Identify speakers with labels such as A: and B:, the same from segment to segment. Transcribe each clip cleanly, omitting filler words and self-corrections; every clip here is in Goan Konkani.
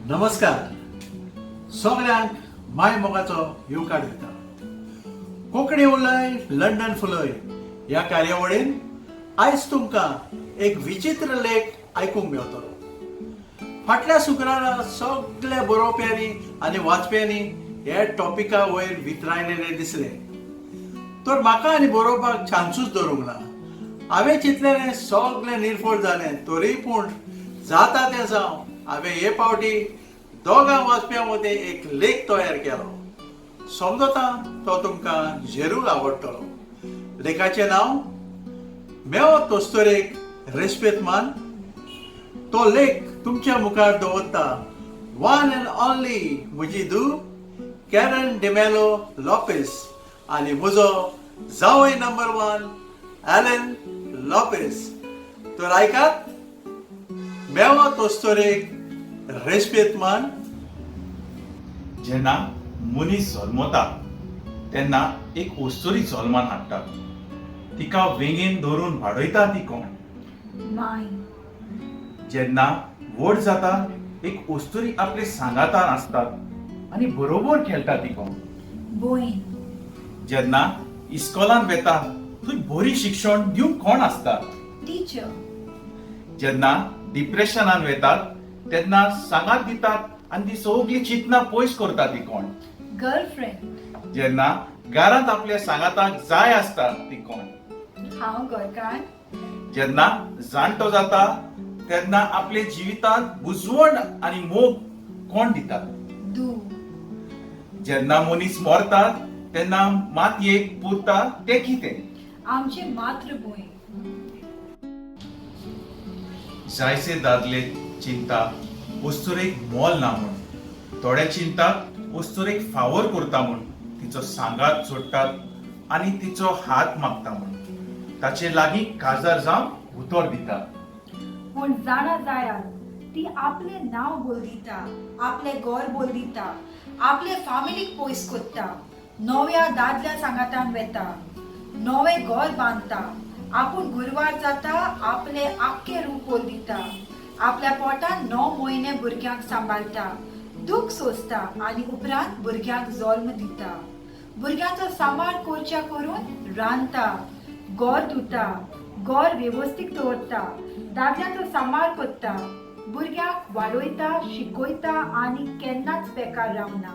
A: नमस्कार सगळ्यांक माय मोगाचो येवकार दिता. कोंकणी उलय लंडन फुलय ह्या कार्यावळीन आयज तुमकां एक विचित्र लेख आयकूंक मेळटलो. फाटल्या शुक्रारा सगल्या बरोवप्यांनी आनी वाचप्यांनी हे टॉपिका वयर वितरायलेले दिसले, तर म्हाका आनी बरोवपाक चान्सूच दवरूंक ना. हांवें चिंतलेलें सगलें निर्फळ जालें, तरी पूण जाता तें जावं. हांवें हे फावटी दोगां वाचप्यां मदीं एक लेख तयार केलो. समजता तो तुमकां जरूर आवडटलो. लेखाचें नांव मेवो तोस्तोरेक रेस्पेत मान. तो लेख तुमच्या मुखार दवरता वन अँड ऑनली म्हजी धूव कॅरन डिमेलो लोपेस आनी म्हजो जावय नंबर वन ॲलन लोपेस. तर आयकात मेवो तोस्तोरेक रेस्पेत मान.
B: जेन्ना मनीस जल्मता तेन्ना एक अस्तुरी जल्मान हाडटा. तिका वेंगेन धरून वाडयता ती कोण?
C: माय.
B: जेन्ना व्हड जाता एक अस्तुरी आपले सांगातान आसतात आनी बरोबर खेळटा ती कोण?
C: भयण.
B: जेन्ना इस्कोलान वेता थंय बरी शिक्षण दिवंक कोण आसता?
C: टिचर.
B: जेन्ना डिप्रेशनान वेतात तेन्ना सांगात दितात आनी ती सगळी चिंतना पयस करता ती कोण?
C: गर्लफ्रेंड.
B: जेन्ना घरांत आपल्या सांगाताक जाय आसता ती कोण?
C: हांव घरकान्न.
B: जेन्ना जाणटो जाता तेन्ना आपले जिवितांत बुजवण आनी मोग कोण दिता?
C: धूव.
B: जेन्ना मनीस मरता तेन्ना मातयेक पुरता तें कितें?
C: आमचे मातृभूंय.
B: जायसे दादले चिंता अस्तुरेक मोल ना म्हूण, थोडे चिंतात अस्तुरेक फावोर करता म्हूण, तिचो सांगात सोडटात आनी तिचो हात मागता म्हूण, ताचे लागीं काजार जावन उतर दितात.
C: पूण जाणा जायात, ती आपलें नांव बोल दिता, आपलें घर बोल दिता, आपले फामिलीक पयस कोत्ता, नव्या दादल्या सांगातान वेता, नवें घर बांदता, आपूण गुरवार जाता, आपलें आख्खें रूप बोल दिता, आपल्या पोटान 9 म्हयने भुरग्यांक सांबाळटा, दूख सोंसता आनी उपरांत भुरग्यांक जल्म दिता. भुरग्यांचो सांबाळ करच्या करून रांदता, घर धुता, घर वेवस्थीत दवरता, दादल्यांचो सांबाळ करता, भुरग्यांक वाडयता, शिकयता आनी केन्नाच बेकार रावना.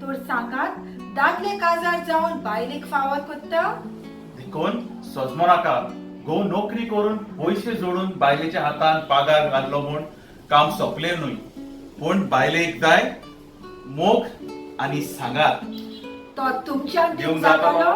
C: तर सांगात, दादले काजार जावन बायलेक फावोर करता?
B: देखून सजमो नाका घोव नोकरी करून पयशे जोडून बायलेच्या हातान पागार घातलो म्हूण काम सोंपलें न्हय, पूण बायलेक जाय मोग आनी सांगात.
C: तो तुमच्यान
B: दिवंक
C: दिवंक जातलो?